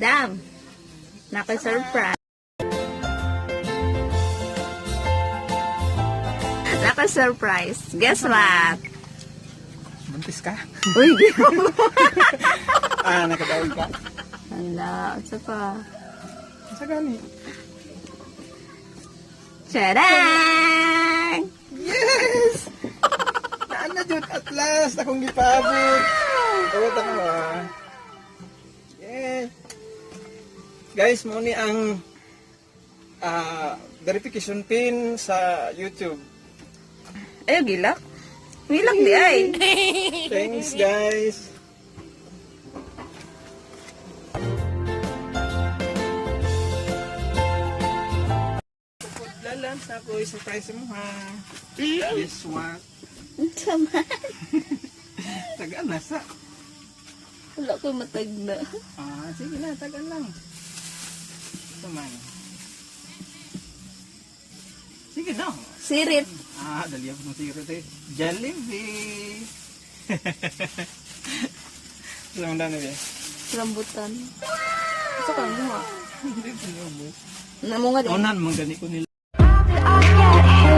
Dam. Naka-surprise. Naka-surprise. Guess what? Buntis ka? Uy, di ko. Ah, nakadawag ka. Hala, isa pa. Sa gani? Charang! Yes! Naan na dyan at last akong gipaabot. Tawad ako ah. Yes. Guys, mo ni ang verification pin sa YouTube. Ay, gilak. Gilak di ay. Thanks, guys. Lalam sa ako, surprise mo ha. This one. Tama. Tagaan na sa. Wala ko matagna. Ah, sige na, tagaan lang. Ito man. Sige na. Sirit. Ah, dali ako ng sirit eh. Jollibee! Saan mo dami eh? Rambutan. Gusto ka mo. Hindi ko naubos. Namunga din. Unan, man gani ko nila. I get